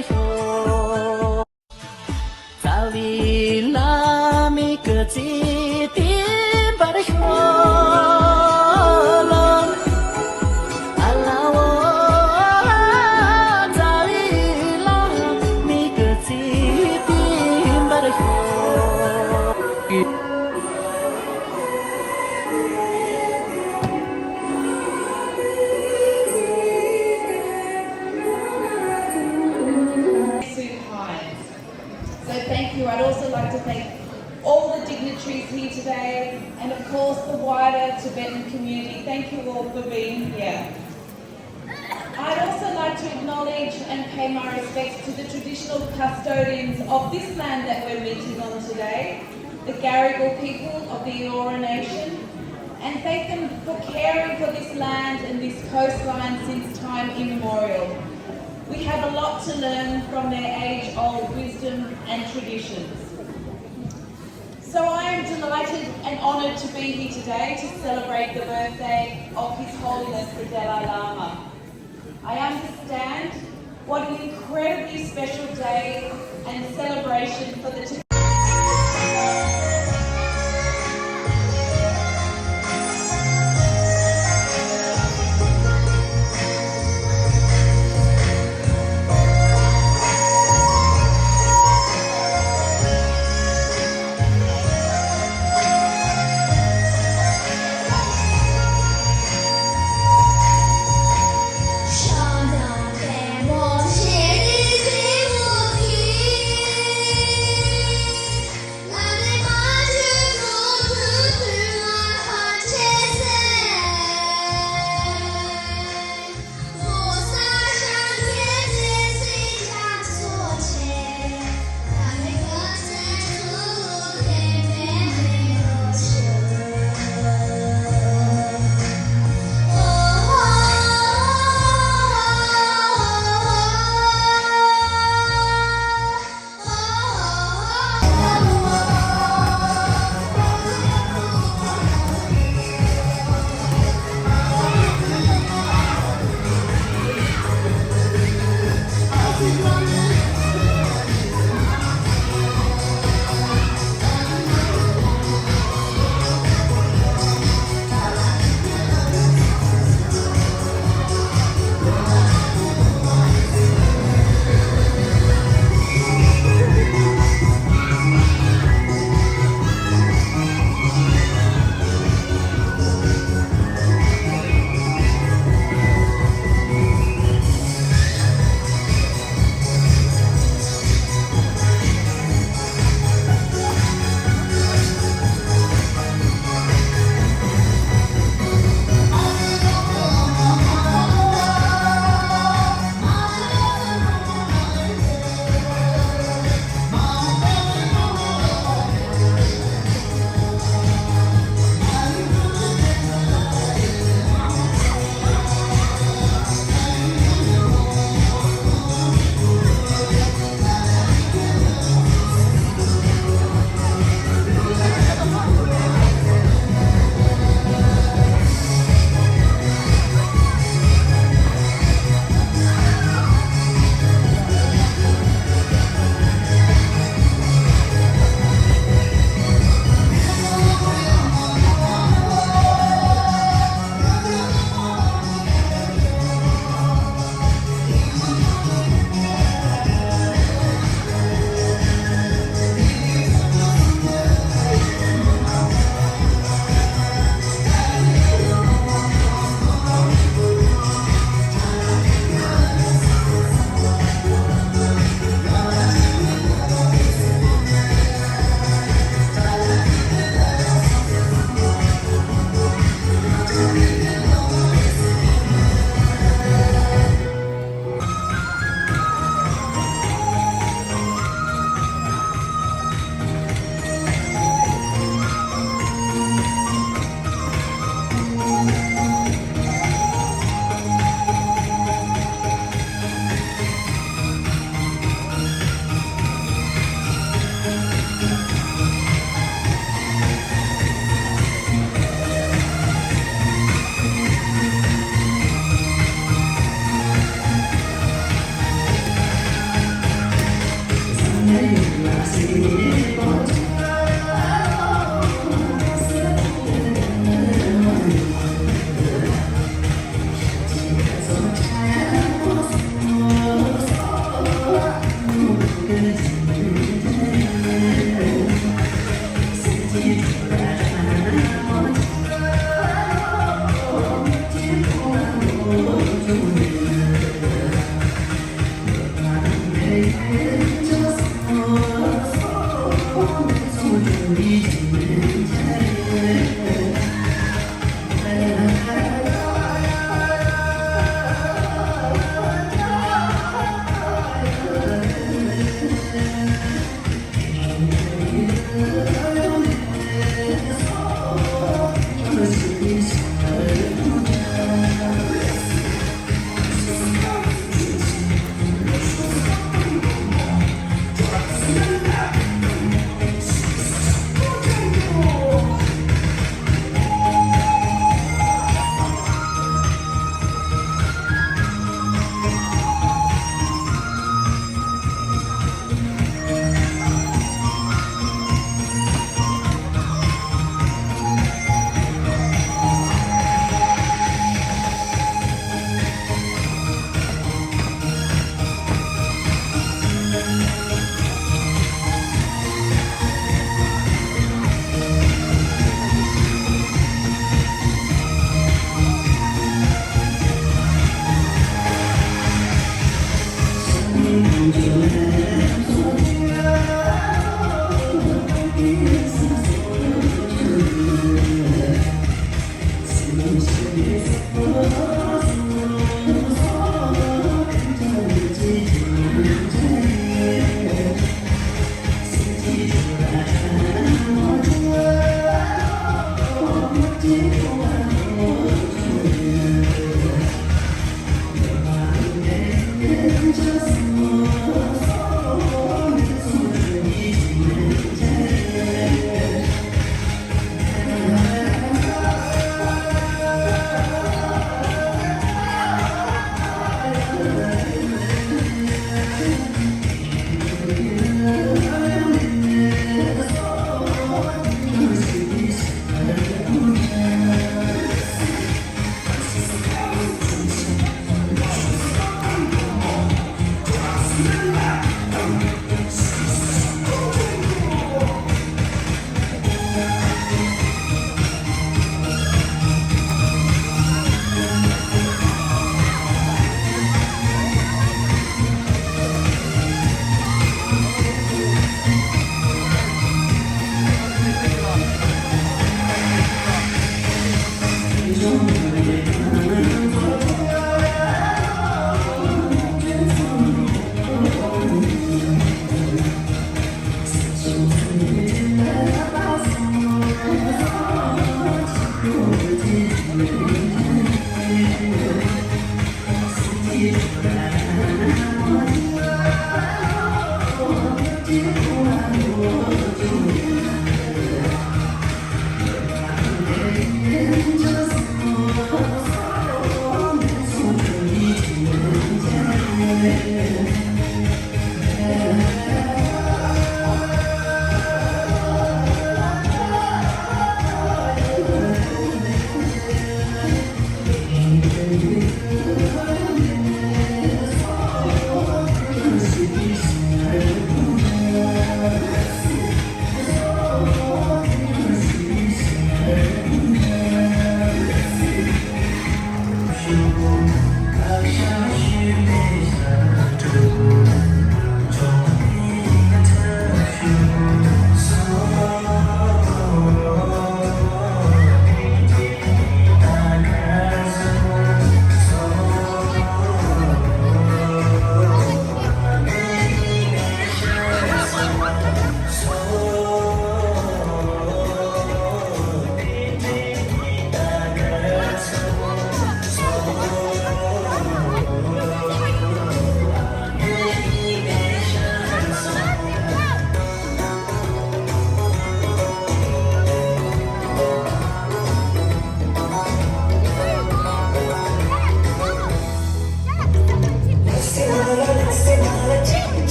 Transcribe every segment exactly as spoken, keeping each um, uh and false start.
རྩ་བའི་བླ་མའི་སྐུ་ཚེ་བརྟན་པར་ཤོག། ཨ་ལ་འོ། རྩ་བའི་བླ་མའི་སྐུ་ཚེ་བརྟན་པར་ཤོག། So thank you. I'd also like to thank all the dignitaries here today and, of course, the wider Tibetan community. Thank you all for being here. I'd also like to acknowledge and pay my respects to the traditional custodians of this land that we're meeting on today, the Gadigal people of the Eora Nation, and thank them for caring for this land and this coastline since time immemorial. We have a lot to learn from their age-old wisdom and traditions. So I am delighted and honoured to be here today to celebrate the birthday of His Holiness the Dalai Lama. I understand what an incredibly special day and celebration for the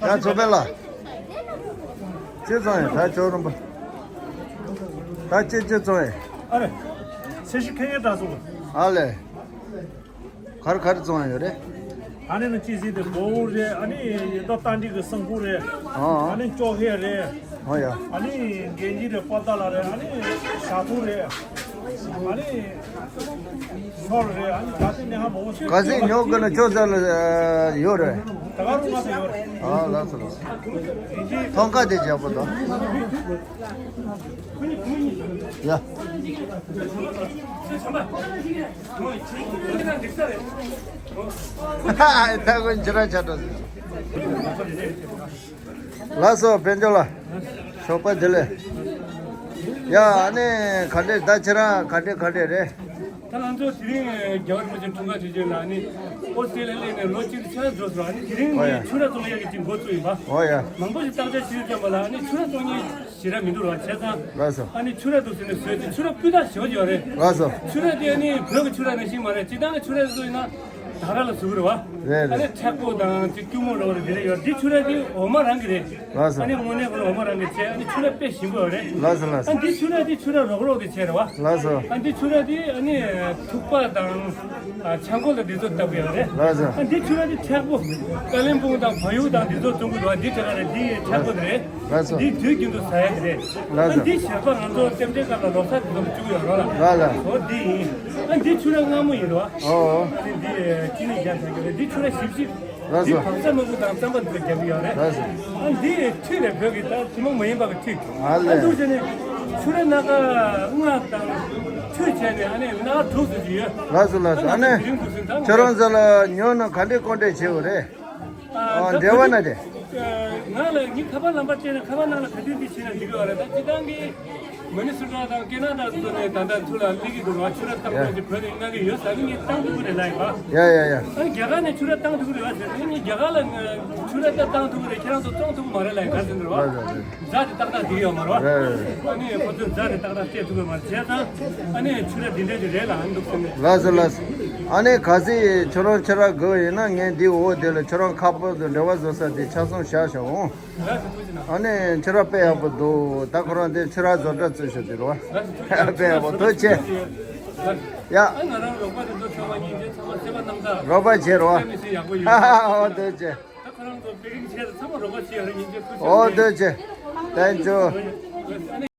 ད་ཚོ་པན་ལ། ཅི་ཙང་ཡིན་ད་ཅོ་རུམ་པ། ད་ཅི་ཅི་ཙང་ཡིན། ཨ་རེ། ཚེ་ཤི་ཁེ་ཡེ་ད་སོ། ཨ་ལེ། གར་གར་བཙོང་ཡོད་རེད། ཨ་ནི་ནི་ཅི་ཟིག་དེ་གོ་བོ་རེད། ཨ་ནི་ཡེ་ཏོ་ཏན་ཏི་གི་སང་ཕོ་རེད། ཨ་ནི་ཅོ་ཧེ་རེད། ཨོ་ཡ། ཨ་ནི་གན་ཇི་རེད། པ་ཏ་ལ་རེད། ཨ་ནི་ཞ་ཐུ་རེད། ཨ་ནི་ཤོར་རེད། ཨ་ནི་ད་ལྟ་ནི་ཧ་མོ་ཤི། ག་ཟིག་ཉོ་གི་ན་ཅོ་ཙ་ལ་ཡོད་རེད། ད་ག་རུ་ང་ཚོ་ཡོད་རེད། ཨ་ལགས་སོ་ལགས་སོ། ཐོང་ཁ་དེ་བྱས་པོ་དང་། ཡ། ད་ཀུན་ཇི་ར་ཆ་འགྲོ། ལགས་སོ་དཔལ་འབྱོར་ལགས། ཞོགས་པ་བདེ་ལེགས། ཡ་ཨ་ནི་ག་འདྲས་ད་ཁྱེད་རང་ག་འདྲས་ག་འདྲས་རེད། ད་ང་ཚོ་དེ་རིང་རྒྱལ་བ་རིན་པོ་ཆེ་འཁྲུངས་སྐར་དུས་ཆེན་ལ་ནི་ཨོ་སི་ཀྲི་ལི་ཡ་ནས་ལོ་གཅིག་ཕྱིན་ན་འགྲོ་སོང་། ཨ་ནི་དེ་རིང་ཨོ་ཡ། ནི་ཆུ་ར་བཙོང་ཡག་གི་ཅིག་འགོ་བཙུགས་ཡིན་པ། ཨོ་ཡ། མང་པོ་ཞིག་བརྟག་དཔྱད་བྱེད་ཀྱང་པ་ལ་ཨ་ནི་ཆུ་ར་བཙོང་མཁན་ཞེ་དྲག་མི་འདུག་ར། བྱས་ཙང་ལགས་སོ། ཨ་ནི་ཆུ་ར་འདུག་ཟེར་ནས་བཟོས་ཏེ་ཆུ་ར་སྤུས་དག་ཞེ་པོ་ཅིག་ཡོད་རེད། ལགས་སོ། ཆུ་ར་དེ་ཨ་ནི་བོད་ཀྱི་ཆུ་ར་ནང་བཞིན་མ་རེད། སྤྱིར་བཏང་ནི་ཆུ་ར་བཟོས་ན་དར་ལ་བཟོ་གི་རེད་བ། རེད་ཨ་ནི་རེད། མཁྲེགས་པོ་དང་ཅིག་སྐྱུར་མོ་འདྲ་བོ་རེ་དེ་རེ་ཡོད། འདི་ཆུ་ར་དེ་འོ་མ་རང་གི་རེད། ལགས་སོ། ཨ་ནི་དངོས་གནས་ཁོ་ན་འོ་མ་རང་གི་བྱས། ཨ་ནི་ཆུ་ར་དཔེ་ཞིམ་པོ་ཡོད་རེད། ལགས་སོ་ལགས་སོ། ཨ་འདི་ཆུ་ར་དེ་ཆུ་ར་རོག་རོག་དེ་བྱས་རེད་བ། ལགས་སོ། ཨ་འདི་ཆུ་ར་དེ་ཨ་ནི་ཐུག་པ་དང་ཨ་ཆང་ཁོག་ལ་འདི་ཚོ་བཏབ་ཡོད་རེད། ལགས་སོ། ཨ་འདི་ཆུ་ར་དེ་མཁྲེགས་པོ་ཀ་ལིམ་པོང་དང་བལ་ཡུལ་དང་འདི་ཚོ་བཙོང་གི་འདུག་ཨ་འདི་ཆ་ག་རེད། འདི་མཁྲེགས་པོ་དེ་རེད། ལགས་སོ། འདི་དུས་རྒྱུན་དུ་ཟ་ཡ་དེ་རེད། ལགས་སོ། ཨ་འདི་ཞལ་པ་ང་ཚོ་རྟེན་འབྲེལ་སྐབས་ལ་ལོ་གསར་དེ་ཚོ་བཅུག་ཡོད་རོགས་ལ། ལགས་ལགས། འོ་འདི་ཡིན། ཨ་འདི་ཆུ་ར་མངར་མོ་ཡིན་རོགས། ཨོ། ཨ་ནི་འདི་ཅི་ནས་རྒྱག་ཐག་གི་རེད། འདི་ཆུ་ར་ཞིབ་ཞིབ། ལགས་འདི་སོ། བག་ཚ་མ་འགུ་དང་རྩམ་པ་འདི་ཚོ་རྒྱག་གི་ཡོད་རེད། ལགས་སོ། ཨ་འདི་ཁྲུས་རེད། བོད་ཀྱི་ད་ཐུན་མོང་མ་ཡིན་པ་གི་ཁྲུས། ཨ་ལས། ཨ་འདུག་བྱས་ནས་ཆུ་ར་སྣ་ཁ་ལྔ་དང་ཁྲུས་བྱས་ནས་ཨ་ནི་སྣ་ཁ་དྲུག་ཙམ་ཅིག་ཡོད། ལགས་སོ་ལགས་སོ། ཨ་ནི་ཁྱོད་རང་ཚོ་ལ་ཉོ་ན་ག་འདྲས་སྐོར་འདྲས་བྱེད་དགོས་རེད། ཨ་ཨ་འབྲེལ་བ་ན་དེ། ང་ལ་ངའི་ཁ་པར་ལམ་པར་བལྟས་ན་ཁ་པར་ནང་ལ་ག་དུས་འདི་བྱས་ན་འགྲིག་གི་ཡོད་རེད། ད་སྤྱིར་བཏང་གི་མི་ནི་སུ་ཊ་དང་ཀེ་ན་ཌ་ཚོ་ནས་ད་ལྟ་ཚུར་ལ་སླེབས་ཀྱི་འདུག་ར། ཆུ་ར་བཏང་ཡ། དགོས་ཀྱི་བོད་ནས་གནང་གི་ཡོད་ཟེར་ནས་ངས་བཏང་ཐུབ་ཀྱི་རེད་ལབ་ཡིན་པ། ཡ་ཡ་ཡ། ཨ་ནི་རྒྱ་གར་ནས་ཆུ་ར་བཏང་ཐུབ་ཀྱི་རེད་བ་ཟེར་ནས། ངས་རྒྱ་གར་ལ་ཆུ་ར་ད་བཏང་ཐུབ་ཀྱི་རེད། ཁྱེད་རང་ཚོ་བཙོང་ཐུབ་ཀྱི་མ་རེད་ལབ་ཡིན། ག་ཟེར་འདུག་ར། རེད་རེད་རེད། རྫ་དེ་ཏག་ཏག་འགྲིག་ཡོད་མ་རེད་བ། རེད་རེད་རེད། ཨ་ནི་ཁོ་ཚོས་རྫ་དེ་ཏག་ཏག་སྤྲད་ཐུབ་ཀྱི་མ་རེད། བྱས་ཙང་ཨ་ནི་ཆུ་ར་འདི་འདྲ་ཅིག་རེད་ལབ་འདུག་ཟེར་ནས། ལགས་སོ་ལགས་སོ། ཨ་ནི་གལ་སྲིད་ཁྱོད་རང་ཆུ་ར་དགོས་ཡིན་ན་ངས་འདི་འོག་དེ་ལ་ཁྱོད་རང་ཁ་པར་དང་འབྲེལ་བ་བཟོ་ས་དེ་ཆ་ཚང་བཞག་བཞག་འོང་། ཨ་ནི་ཆུ་ར་དཔེ་ཡག་པོ་འདུག་ད་ཁོ་རང་དེ་ཆུ་ར་བཟོ་གྲྭ་བཙུགས་ཤག་དེ་རོ། དཔེ་ཡག་པོ་ཐུགས་རྗེ་ཆེ། ཡ། ཨ་ང་རང་རོགས་པ་དེ་ཚོ་ཚང་མ་སྙིང་རྗེ། ཚང་མ་སེམས་པ་རྣམ་དག་རོགས་པ་བྱེད་རོ། སེམས་མི་སེམས་ཡག་པོ་ཡོད། ཨོ་ཐུགས་རྗེ་ཆེ། ད་ཁོ་རང་ཚོ་དཔེ་རིང་ཆེ། ཚང་མ་རོགས་པ་བྱེད་ཡ་རེད། སྙིང་རྗེ་ཐུགས་རྗེ་ཆེ། ཨོ་ཐུགས་རྗེ་ཆེ། Thank you།